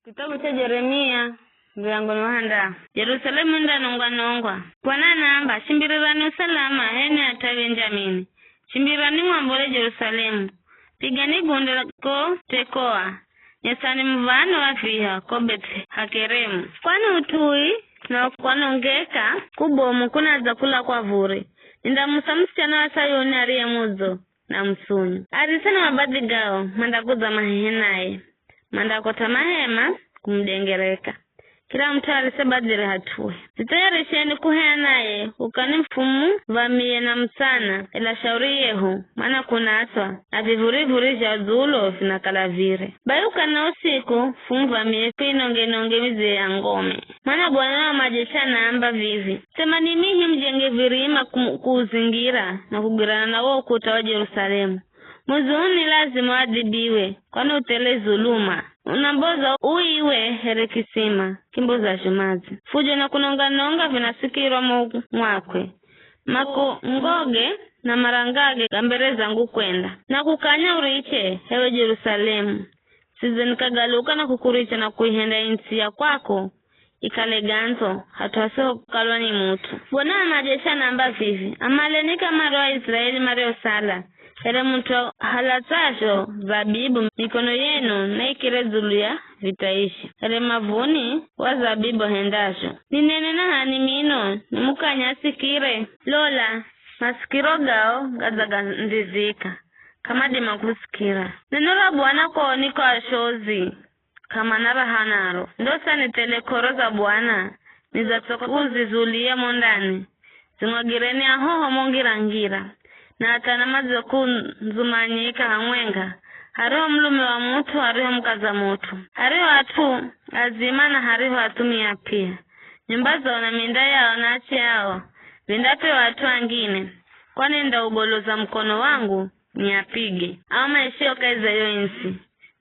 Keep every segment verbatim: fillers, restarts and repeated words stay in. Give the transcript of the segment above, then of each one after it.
Kitabu cha Jeremia, mlango wa handa. Jerusalemu ndanongwa-nongwa. Bwana anaamba, shimbirirani usalama, enwi at'u a Benjamini. Shimbirirani mwambole Jerusalemu. Pigani gunde ko Tekoa. Nyesani muv̱ano wa viha ko Beth-Hakeremu. Kwani ut'u ui na kwanongeka kubomu kunadza kula kwa vure. Nindamusa musichana wa Sayuni ariye mudzo na musunyu. Arise na mabadhi gao mandakudza mahehe naye. Mandakot'a mahema kumudengereka. Kila mut'u arise badhire hat'uhe. Dzithayarisheni kuheya naye, ukani mufumuv̱amie na mutsana, ela shauri yehu, mana kunatswa, na vivurivuri zha dzulo vinakala vire. Bai ukana usiku, fumuv̱amie fuinonge-nonge midzi ya ngome. Mana Bwana wa majeshi anaamba vivi, Themani mihi mujenge virima kumu-, kuuzingira na kugwirana na wo ukuta wa Jerusalemu. Mudzi uu ni lazima uadhibiwe, kwani u thele dhuluma. Unamboza uiwe here kisima, kimbozazho madzi. Fujo na kunonga-nonga vinasikirwa mo mwakwe. Makongoge na marangage ga mbere zangu kwenda. Na kukanya uriche, ewe Jerusalemu. Sidze nikagaluka na kukuricha na kuihenda its'i ya kwako ikale gandzo, hat'u hasihokalwa ni mut'u. Bwana wa majeshi anaamba vivi, Amaleni kamare o Aiziraeli mariosala, here mut'u ahalatsazho zabibu, mikono yenu naikire dzulu ya vitaishi, here mavuni wa zabibu ahendazho. Ninene na h'ani mino, nimukanye asikire? Lola, masikiro gao gadzagandizika, k'amadima kusikira. Neno ra Bwana kwao ni kwa ashozi, k'amana raha naro. Ndo sani thele k'oro za Bwana, nidzatsoka kuzizulia mo ndani. Zimwagireni ahoho mo ngira-ngira, na athana madzo kundzumanyika hamwenga, hariho mulume wa mut'u, hariho mukaza mut'u, hariho at'u azima na hariho athumia pia. Nyumba zao na minda yao na ache ao, vindapewa at'u angine, kwani nindaugoloza mukono wangu, niapige. Ao maishio kahi za yo its'i,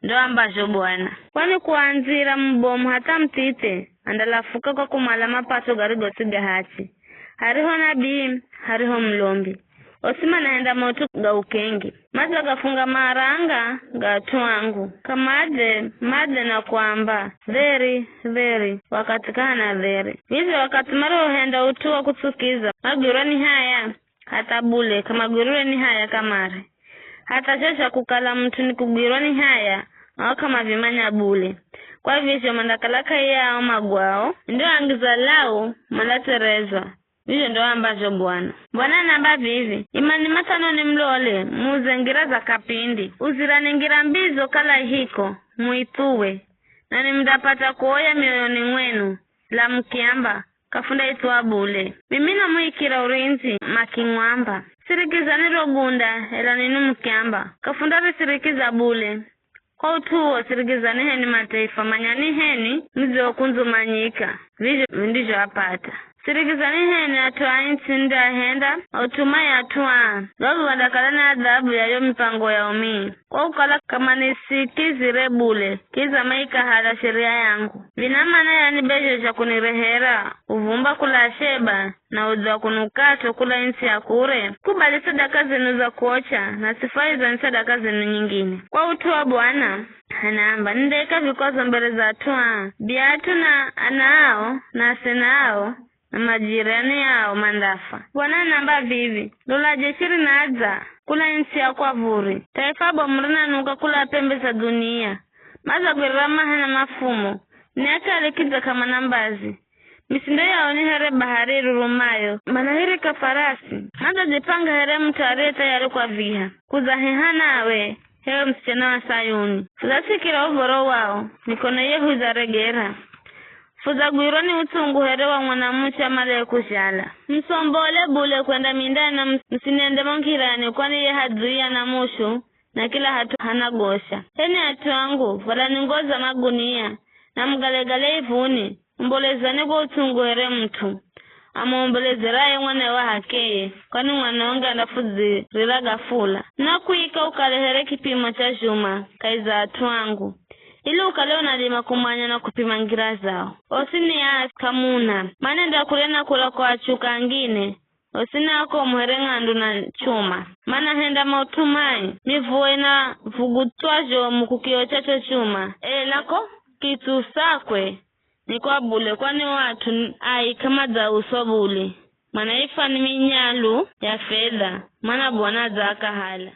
ndo ambazho Bwana. Kwani kuandzira mubomu hatha muthithe, andalafuka kwa kumala mapato garigosi ga hachi, hariho nabii, hariho mulombi. Osi manahenda maut'u ga ukenge. Madza gafunga maranga ga at'u angu. Kamadze, madze na kuamba, "Dheri, dheri," wakathi kahana dheri. Vizho wakathi mariohenda ut'u wa kutsukiza, magwirwa ni haya, hatha bule, k'amagwirire ni haya kamare. Hatha zho zha kukala mut'u nikugwirwa ni haya, ao k'amavimanya bule. Kwa vizho mandakala kahi yao magwao, ndo angiza lau mandatserezwa. Vizho ndo ambazho Bwana. Bwana anaamba vivi, "Imani mathanoni mulole, muuze ngira za kapindi. Uzirani ngira mbidzo kala ihiko, muithuwe. Nanwi mundapata kuoya mioyoni mwenu, la mukiamba, 'K'afundaithuwa bule.' Mimi namuikira urindzi, makimwamba, 'Sirikizani ro gunda,' ela ninwi mukiamba, 'K'afundarisirikiza bule.' Kwa ut'u uwo, sirikizani h'enwi mataifa, manyani h'enwi mudziokundzumanyika, vizho vindizhoapata. Sirikizani h'enwi at'u a its'i, nindahenda maut'u mai at'u aa, gago gandakala ni adhabu ya yo mipango yao mii. Kwa kukala k'amanisikizire bule, kidza maikahala sheria yangu. Vina mana yani be zho zha kunirehera uvumba kula Sheba, na udzi wa kunukato kula its'i ya kure? Kubali sadaka zenu za kuocha, na sifwaizani sadaka zenu nyingine. Kwa ut'u wa Bwana, anaamba, nindaika vikwazo mbere za at'u aa, biat'u na ana ao, na asena ao, na majirani ao mandafa. Bwana anaamba vivi, "Lola jeshi rinadza kula its'i ya kwa vure, taifa bomu rinanuka kula pembe za dhunia, madzagwirira mahe na mafumo, ni akale kidza k'amana mbazi. Misindo yao ni here bahari irurumayo, manahirika farasi, madzajipanga here mut'u ariye thayari kwa viha, kudzaheha nawe, h'ewe musichana wa Sayuni. Fudzasikira uv̱oro wao, mikono yehu idzaregera. Fudzagwirwa ni utsungu here wa mwanamuche amalaye kuzhala. Musombole bule kwenda mindani na mus-, musinende mo ngirani, kwani ye hadzwi ana mushu, na kila hat'u hanagosha. Enwi at'u angu, valani nguo za magunia, na mugalegale ivuni, ombolezani kwa utsungu here mut'u amuombolezeraye mwanawe wa h'akeye, kwani mwanonge andafudzirira ghafula. Nakuika ukale here kipimo cha zhuma kahi za at'u angu, ili ukale unadima kumanya na kupima ngira zao. Osi ni aa k'amuna, manenda kure na kura kwa achuka angine, osi ni akomu here ng'andu na chuma. Manahenda maut'u mai, mivuo inavugutwa zhomu kukiocha cho chuma. Ela ko Kitsuu sakwe ni kwa bule, kwani o at'u ai k'amadzauswa bule. Manaifwa ni minyalu ya fedha, mana Bwana adzaakahala.